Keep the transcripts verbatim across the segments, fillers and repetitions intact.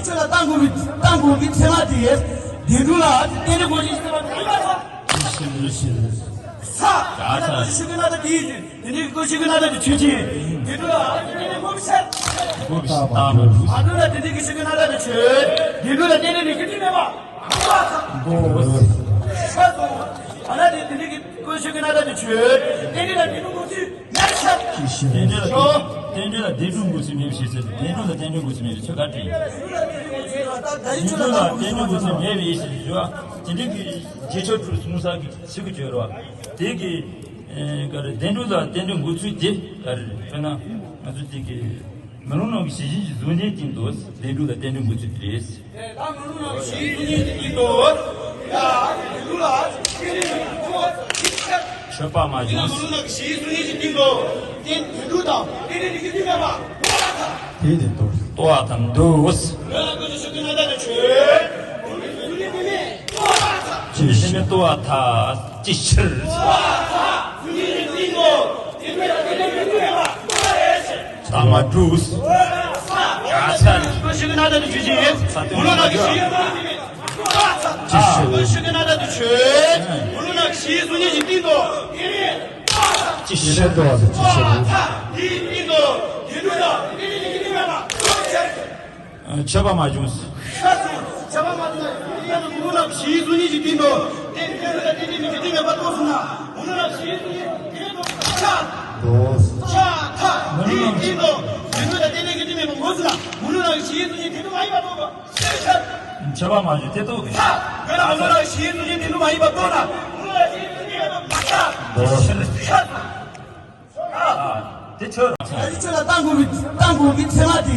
ཆོས་ལ་བཏང་དགོས་པའི་བཏང་དགོས་པའི་ཚད་མ་དེ་བདེན་གྲུབ་ལ་རྟེན་འབྲེལ་གོ་ཆེན་ཟེར་བ་དེ་ཡིན་པ་དང་། ས། ད་ལྟ་ཤི་གི་ན་ད་དེ་ཡིན། དེ་འདྲའི་ཀུན་ཤེས་ཀྱི་རྣམ་གྲངས་དེ་ཆོས་ཅན། དེ་འདྲ་ལ་ཨ་ནི་དེ་ནས་ངོ་མི་ཤེས། ངོ་མི་ཤེས་ལྟ་མ་འདུག་ཨ་འདྲ་ལ་དེ་འདྲའི་ཀུན་ཤེས་ཀྱི་རྣམ་གྲངས་དེ་ཆོས། དེ་འདྲ་ལ་དེ་ནས་ནི་ཀི་ཏི་མེད་པ། ཤེས་སོང་། ཨ་ན་དེ་དེ་འདྲའི་ཀུན་ཤེས་ཀྱི་རྣམ་གྲངས་དེ་ཆོས། དེ་འདྲ་ལ་དེ་འདྲ་ངོ་ཚུལ་མེད་ཤེས། རྟེན་འབྲེལ་ལ་རྟེན་འབྲེལ་ལ་བདེན་གྲུབ་འགོད་ཚུལ་མེད་པའི་ཕྱིར་ཟེར་ཏེ། བདེན་གྲུབ་ལ་རྟེན་འབྲེལ་འགོད་ཚུལ་མེད་པའི་ཕྱིར་ག་དྲན། བདེན་གྲུབ་ལ་རྟེན་འབྲེལ་འགོད་ཚུལ་མེད་པའི་ཕྱིར་ཞུ་བ། དེ་འདྲའི་གི་རྗེས་ཆོས་དྲུག་གསུངས་ས་གི་ཚིག་གི་བརྗོད་རོ། དེ་གི་ཨེ་ག་རེ། བདེན་གྲུབ་ལ་རྟེན་འབྲེལ་འགོད་ཚུལ་དེ་ག་རེ། དཔེར་ན་ང་ཚོ་དེ་གི་མེ་ལོང་ནང་གི་ཞི་ཞིང་གི་གཟུགས་བརྙན་སྟེང་དུ་བདེན་གྲུབ་ལ་རྟེན་འབྲེལ་འགོད་ཚུལ་དེ་རེད། ད་མེ་ལོང་ནང་གི་ཞི་ཞིང་གཟུགས་བརྙན་གྱི་སྟེང་དུ། ཡ། བདེན་གྲུབ་ལ་རྟེན་འབྲེལ་འགོད་ཚུལ་དེ་རེད། ཆོས་པ་མ་བྱུང་། མེ་ལོང་ནང་གི་ཞི་ཞིང་གཟུགས་བརྙན་གྱི་སྟེང་དུ། རྟེན་བདེན་གྲུབ་དང་རྟེན་འབྲེལ་གྱི་ཚུལ་མེད་པ། དེ་ནི་ལྟོ་བ་དང་འདུག་ལྟོ་བ་དང་། ཅི་ཕྱིར། ལྟ་མ་གྲུབ། ཅི་ཕྱིར། ཅི་ཕྱིར། ལྟོ་བ་དང་ཅི་ཕྱིར། ཆོས་པ་མ་བྱུང་། ཆོས་པ་མ་བྱུང་ན་ཡང་ན་མུ་ལབ་ཞི་གཟུགས་བརྙན་གྱི་སྟེང་དུ་རྟེན་འབྲེལ་ལ་རྟེན་འབྲེལ་མི་འགལ་མེད་པ་རྟོགས་སོང་ན། མུ་ལབ་ཞི་གཟུགས་བརྙན་དེ་ནི་ཆ། ཆ་ཐ། དེའི་སྟེང་དུ་རྒྱུ་འབྲས་ལ་རྟེན་འབྲེལ་གྱི་རྟེན་མེད་པ་ངོས་ཟིན་ན། མུ་ལབ་ཞི་གཟུགས་བརྙན་དེ་ནི་མ་ཡིན་པ་རྟོགས་པ། ཆོས་པ་མ་བྱུང་དེ་རྟོགས་དགོས། ད་མུ་ལབ་ཞི་གཟུགས་བརྙན་དེ་ནི་མ་ཡིན་པ་རྟོགས་ན། མུ་ལབ་ཞི་གཟུགས་བརྙན་མ་ཡིན་པ་རྟོགས། དེ་ཆོས། ཨ། དེ་ཆོས་རང་ཚད། ད་ཆོས་ལ་བཏང་དགོས་པའི་བཏང་དགོས་པའི་ཚད་མ་དེ་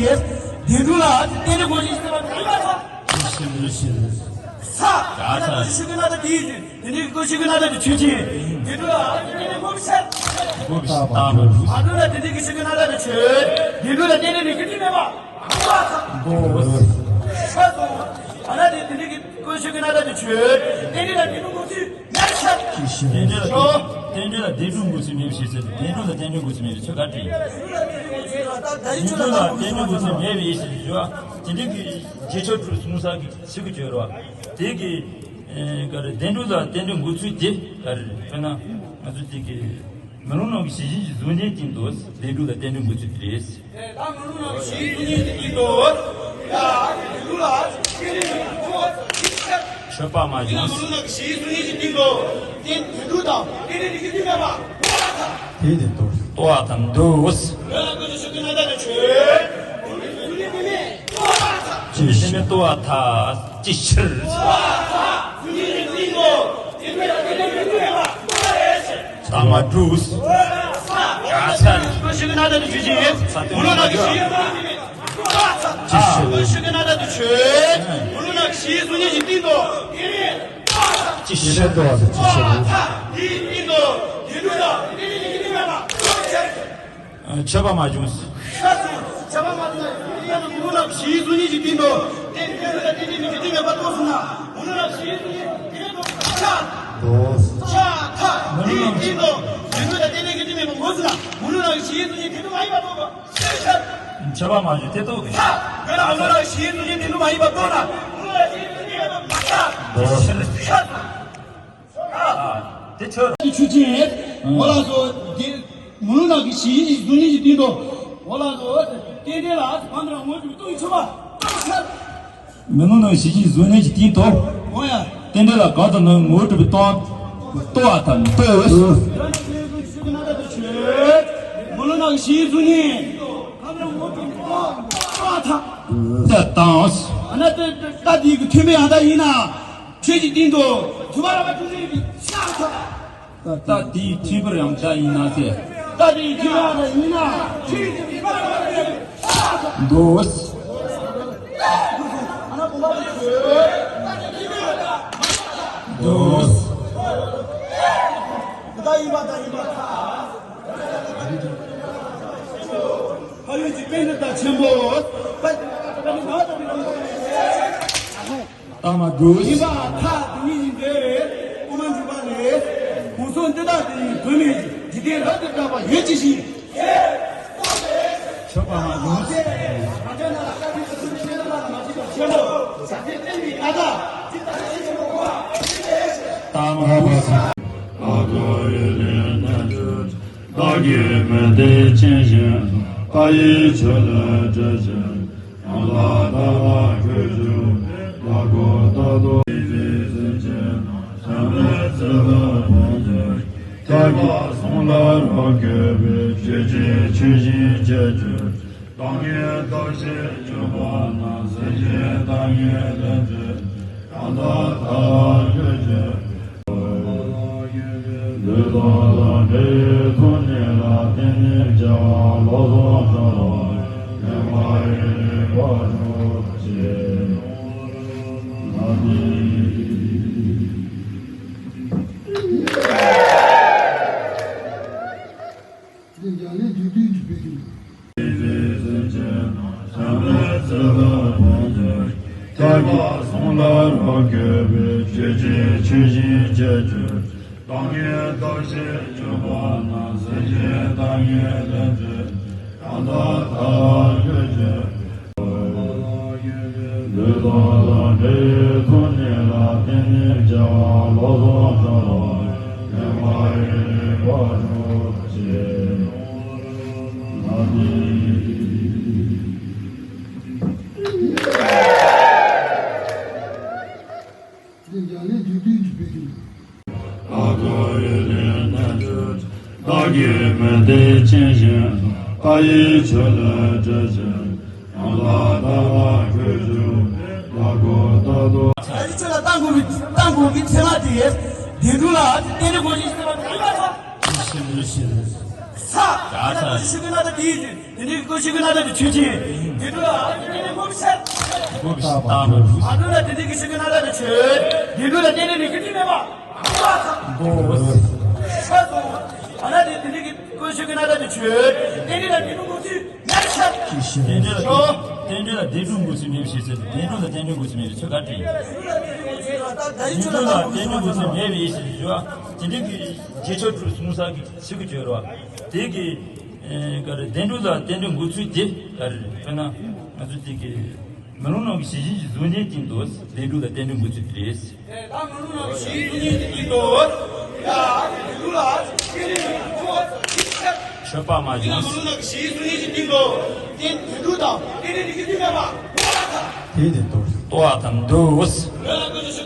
བདེན་གྲུབ་ལ་རྟེན་འབྲེལ་གོ་ཆེན་ཟེར་བ་དེ་ཡིན་པ་དང་། ས། ད་ལྟ་ཤི་གི་ན་ད་དེ་ཡིན། དེ་འདྲའི་ཀུན་ཤེས་ཀྱི་རྣམ་གྲངས་དེ་ཆོས་ཅན། བདེན་གྲུབ་ལ་རྟེན་འབྲེལ་ངོ་མི་ཤེས། ངོ་མི་ཤེས་ལྟ་མ་འདུག་ཨ་འདྲ་ལ་དེ་འདྲའི་ཀུན་ཤེས་ཀྱི་རྣམ་གྲངས་དེ་ཆོས། བདེན་གྲུབ་ལ་རྟེན་འབྲེལ་ནི་ཀི་ཏི་མེད་པ། ཤེས་སོང་། ཨ་ན་དེ་དེ་འདྲའི་ཀུན་ཤེས་ཀྱི་རྣམ་གྲངས་དེ་ཆོས། རྟེན་འབྲེལ་ལ་རྟེན་འབྲེལ་ངོ་ཚུལ། རྟེན་འབྲེལ་ལ་རྟེན་འབྲེལ་ལ་བདེན་གྲུབ་འགོད་ཚུལ་མེད་པའི་ཕྱིར་ཟེར་ཏེ། བདེན་གྲུབ་ལ་རྟེན་འབྲེལ་འགོད་ཚུལ་མེད་པའི་ཕྱིར་ག་དྲན། རྒྱུ་འབྲས་ལ་རྟེན་འབྲེལ་འགོད་ཚུལ་མེད་པའི་ཕྱིར་ཞུ་བ། དེ་འདྲའི་གི་རྗེས་ཆོས་དྲུག་གསུངས་ས་གི་ཚིག་གི་བརྗོད་རོ། དེ་གི་ཨེ་ག་རེ། བདེན་གྲུབ་ལ་རྟེན་འབྲེལ་འགོད་ཚུལ་དེ་ག་རེ། དཔེར་ན་ང་ཚོ་དེ་གི་མེ་ལོང་ནང་གི་ཞི་ཞིང་གི་གཟུགས་བརྙན་སྟེང་དུ་བདེན་གྲུབ་ལ་རྟེན་འབྲེལ་འགོད་ཚུལ་དེ་རེད། ད་མེ་ལོང་ནང་གི་ཞི་གཟུགས་བརྙན་གྱི་སྟེང་དུ། ཡ། ལུག་ལ་ཆོས་པ་མ་བྱུང་། མེ་ལོང་ནང་གི་ཞི་གཟུགས་བརྙན་གྱི་སྟེང་དུ་རྟེན་བདེན་གྲུབ་དང་རྟེན་འབྲེལ་གྱི་ཚུལ་མེད་པ། དེ་ནི་ལྟོ་བ་དང་འདུག་ལུག་ལ་ཀུན་ཤེས་ཀྱི་རྣམ་གྲངས་དེ་ཆོས། ཅི་ཕྱིར། ལྟོ་བ་ཐ། ཅི་ཕྱིར། ལྟ་མ་གྲུབ། ཡ་ཚ། ཀུན་ཤེས་ཀྱི་རྣམ་གྲངས་དེ་ཆོས་ཅན། མུ་ལུག་ནང་གི་ཞི་གཟུགས་བརྙན་གྱི་སྟེང་དུ། ཅི་ཕྱིར། ཀུན་ཤེས་ཀྱི་རྣམ་གྲངས་དེ་ཆོས། མུ་ལུག་ནང་གི་ཞི་གཟུགས་བརྙན་གྱི་སྟེང་དུ། ཅི་ཕྱིར། ལྟོ་བ་དང་ཅི་ཕྱིར། དེའི་སྟེང་དུ་རྒྱུ་འབྲས་དང་རྟེན་འབྲེལ་གྱི་རྟེན་འབྲེལ་མེད་པ། ཆོས་པ་མ་བྱུང་། ཆོས་པ་མ་བྱུང་ན་ཡང་ན་མུ་ལུག་ཞི་གཟུགས་བརྙན་གྱི་སྟེང་དུ་རྟེན་འབྲེལ་དང་རྟེན་འབྲེལ་མེད་པ་རྟོགས་སོང་ན། མུ་ལུག་ཞི་གཟུགས་བརྙན་གྱི་སྟེང་དུ་ཆ། ཆ་ཐ། དེའི་སྟེང་དུ་རྒྱུ་འབྲས་དང་རྟེན་འབྲེལ་གྱི་རྟེན་མེད་པ་ངོས་ཟིན་ན། མུ་ལུག་ཞི་གཟུགས་བརྙན་གྱི་སྟེང་དུ་མ་ཡིན་པ་རྟོགས་པ། ཆོས་པ་མ་བྱུང་དེ་རྟོགས་དགོས། ད་མུ་ལུག་ཞི་གཟུགས་བརྙན་གྱི་སྟེང་དུ་མ་ཡིན་པ་རྟོགས་ན། མུ་ལུག་ཞི་གཟུགས་བརྙན་མ་ཡིན་པ་རྟོགས། དེ་ཆོས། དེ་ཆོས་ཅན། འོ་ལགས་སོ། དེ་མུ་ལུག་ནང་གི་ཞི་གཟུགས་བརྙན་གྱི་སྟེང་དུ། འོ་ལགས་སོ། རྟེན་འབྲེལ་ལ་བམ་དང་ངོ་སྤྲོད་པའི་སྟོང་ཉིད་ཆོས་པ། མུ་ལུག་ནང་གི་ཞི་གཟུགས་བརྙན་གྱི་སྟེང་དུ། འོ་ཡ། རྟེན་འབྲེལ་ལ་གང་དང་ནི་ངོ་སྤྲོད་པའི་སྟོང་། ལྟོ་བ་དང་འདུག་མུ་ལུག་ནང་གི་ཞི་གཟུགས་བརྙན། གང་དང་ངོ་སྤྲོད་པའི་སྟོང་། ལྟོ་བ་དང་། ལྟ་དང་། ཨ་ན་ལྟ་ལྟ་དེ་གི་ཐོན་པའི་ཡང་དག་ཡིན་ན། ཆོས་ཀྱི་སྟེང་དུ་རྒྱུ་བ་ར་བ་ཀུན་ཤེས་ཀྱི་ཆ་ཐོབ། ད་དེའི་ཐོན་པར་ཡང་དག་ཡིན་ན་ཟེར། ད་དེའི་ཐོན་པར་ཡང་དག་ཡིན་ན། འདོད། འདོད། ཕ་ཡུལ་གྱི་དཔེ་འདི་ལྟ་ཆེན་པོ། ལྟ་མ་དགོས། ཡིན་པ་ཐ་དེ་ཉིད་ཡིན་ཏེ། དབུ་མ་འཇུག་པ་ལས། གོང་གསུམ་འདི་དག་དེ་ཡི་དོན་མིན་གྱི། འཇིག་རྟེན་རབ་ཏུ་དག་པ་ཡོད་ཅི་ཞིག་ཆོས་པ་མ་བྱུང་། ཏམ་ཧ་བ་སི། བདག་གི་མུ་སྟེགས་ཅན་ཞིག་བདག་ཡི་ཆོས་ལ་སྤྲོད་ཅིང་། ཡང་དག་ལྟ་བ་ཁྱོད་ཀྱིས་བདག་གོ་རྟག་ཏུ། སེམས་ཅན་བྱམས་པའི་ཚུལ་དུ་ཕན་ཕྱིར། ཐེག་པ་གསུམ་ལ་རོ་གཅོད་པའི། ཆོས་ཀྱི་ཆུ་ཞིག་ཁྱེད་ཀྱིས། བདག་ཉིད་བདག་བཞིན་གྱུར་པ་ན། སེམས་ཅན་བདག་ཉིད་ལས་འདས། ཡང་དག་ལྟ་བ་ཁྱོད་ཀྱིས། ལུས་དང་ལག་འབྲེལ་ཐོགས་ནས་ལ། རྟེན་འབྲེལ་བྱ་བ་ལོག་སོགས་སྤྲོ་བ། ལེགས་པར་ཡོན་ཏན་འབའ་ཞིག་ཕྱིར། ལགས་ཏེ། འདི་འཇམ་དབྱངས་བདུད་འདུལ་གྱི་བོད་ཀྱི། ཐེག་པ་གསུམ་ལ་རོ་གཅོད་པའི། ཆོས་ཀྱི་ཆུ་ཞིག་ཁྱེད་ཀྱིས། བདག་ཉིད་བདག་བཞིན་གྱུར་པ་ན། སེམས་ཅན་བདག་ཉིད་ལས་འདས། ཡང་དག་ལྟ་བ་ཁྱོད་ཀྱིས། ལུས་དང་ལག་འབྲེལ་ཐོགས་ནས་ལ། རྟེན་འབྲེལ་བྱ་བ་ལོག་སོགས་སྤྲོ་བ། ལེགས་པར་ཡོན་ཏན་འབའ་ཞིག་ཕྱིར། ལགས་ཏེ། འདི་འཇམ་དབྱངས་བདུད་འདུལ་གྱི་བོད་ཀྱི། བདག་གི་མུ་སྟེགས་ཅན་ཞིག་བདག་ཡི་ཆོས་ལ་སྤྲོད་ཅིང་། ཡང་དག་ལྟ་བ་ཁྱོད་ཀྱིས། བདག་གོ་རྟག་ཏུ། ད་རེས་ཆོས་ལ་གཏང་དགོས་པའི་གཏང་དགོས་པའི་ཚད་མ་དེ། བདེན་གྲུབ་ལ་རྟེན་འབྲེལ་དགོས་ཀྱི་ཚད་མ་དེ་ཡིན་པར་ཐལ། ས། ད་ལྟ་ཤི་གི་ན་ད་དེ་ཡིན། དེ་འདྲའི་ཀུན་ཤེས་ཀྱི་རྣམ་གྲངས་དེ་ཆོས་ཅན། དེ་འདྲ་ལ་དེ་འདྲའི་ངོ་བོ་ཤར། ངོ་བོ་ཤར་ལྟ་བུ། ཨ་ནུ་ལ་དེ་འདྲའི་ཀུན་ཤེས་ཀྱི་རྣམ་གྲངས་དེ་ཆོས། དེ་འདྲ་ལ་དེ་འདྲའི་ནི་ཀི་ཏི་མེད་པ། ཤར་སོང་། ཨ་ན་དེ་དེ་འདྲའི་ཀུན་ཤེས་ཀྱི་རྣམ་གྲངས་དེ་ཆོས། དེ་འདྲ་ལ་དེ་འདྲའི་ངོ་བོ་ཤར། རྟེན་འབྲེལ་ལ་རྟེན་འབྲེལ་ལ་རྟེན་འབྲེལ་འགོད་ཚུལ་མེད་པའི་ཕྱིར་ཟེར། རྟེན་འབྲེལ་ལ་རྟེན་འབྲེལ་འགོད་ཚུལ་མེད་པའི་ཕྱིར་ག་དྲིས། རྟེན་འབྲེལ་ལ་རྟེན་འབྲེལ་འགོད་ཚུལ་མེད་པའི་ཕྱིར་ཞུ་བ། དེ་འདྲའི་གི་རྗེས་ཆོས་དྲུག་གསུངས་ས་གི་ཚིག་གི་བརྗོད་རོགས། དེ་གི་ཨེ་ག་རེ། བདེན་གྲུབ་ལ་རྟེན་འབྲེལ་འགོད་ཚུལ་དེ་ག་རེ། དཔེར་ན་ང་ཚོ་དེ་གི་མེ་ལོང་ནང་གི་ཞི་ཞིང་གི་གཟུགས་བརྙན་སྟེང་དུ་བདེན་གྲུབ་ལ་རྟེན་འབྲེལ་འགོད་ཚུལ་དེ་རེད། ད་མེ་ལོང་ནང་གི་ཞི་ཞིང་གི་གཟུགས་བརྙན་སྟེང་དུ་ཡ་བདེན་གྲུབ་ལ་རྟེན་འབྲེལ་འགོད་ཚུལ། ཆོས་པ་མ་བྱུང་། མེ་ལོང་ནང་གི་ཞི་ཞིང་གི་གཟུགས་བརྙན་སྟེང་དུ་རྟེན་བདེན་གྲུབ་དང་རྟེན་འབྲེལ་གྱི་གཟུགས་བརྙན་མེད་པ། དེ་ནི་ལྟོ། ལྟོ་བ་དང་འདུག། ལྟོ་བ་དང་འདུག།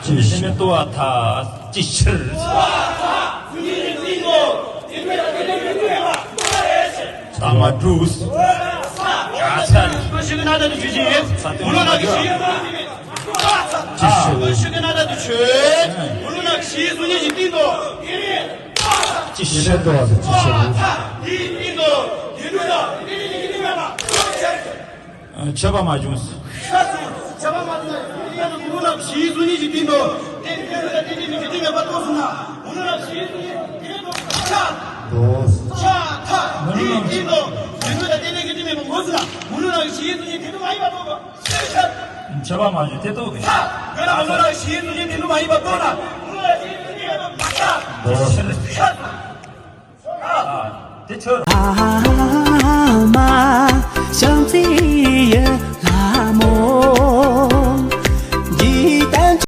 ཅི་ཕྱིར། ལྟོ་བ་ཐ། ཅི་ཕྱིར། ལྟ་མ་གྲུབ། ག་ཚད། ཅི་ཕྱིར། ཅི་ཕྱིར་ལྟོ་བ་དང་ཅི་ཕྱིར། ཆོས་པ་མ་བྱུང་། ཆོས་པ་མ་བྱུང་། དེ་ཡང་ན་མུ་ལབ་ཞི་གཟུགས་བརྙན་གྱི་སྟེང་དུ། དེ་དེ་ལ་དེ་དེ་མི་དེ་མེད་པ་རྟོགས་སོང་ན། མུ་ལབ་ཞི་གཟུགས་བརྙན་དེ་མེད་པ་ཆ། ཆ་ཐ། དེའི་སྟེང་དུ་དེ་ལ་དེ་དེ་དེ་མེད་པ་ངོས་སུ་ན། མུ་ལབ་ཞི་གཟུགས་བརྙན་དེ་དུ་མ་ཡིན་པ་རྟོགས་པ། ཆོས་པ་མ་བྱུང་དེ་རྟོགས་དགོས། ཡང་ན་མུ་ལབ་ཞི་གཟུགས་བརྙན་དེ་དུ་མ་ཡིན་པ་རྟོགས་ན། མུ་ལབ་ཞི་གཟུགས་བརྙན་དེ་མེད་པ་མ་ཆ། ཆ། དེ་ཆོས།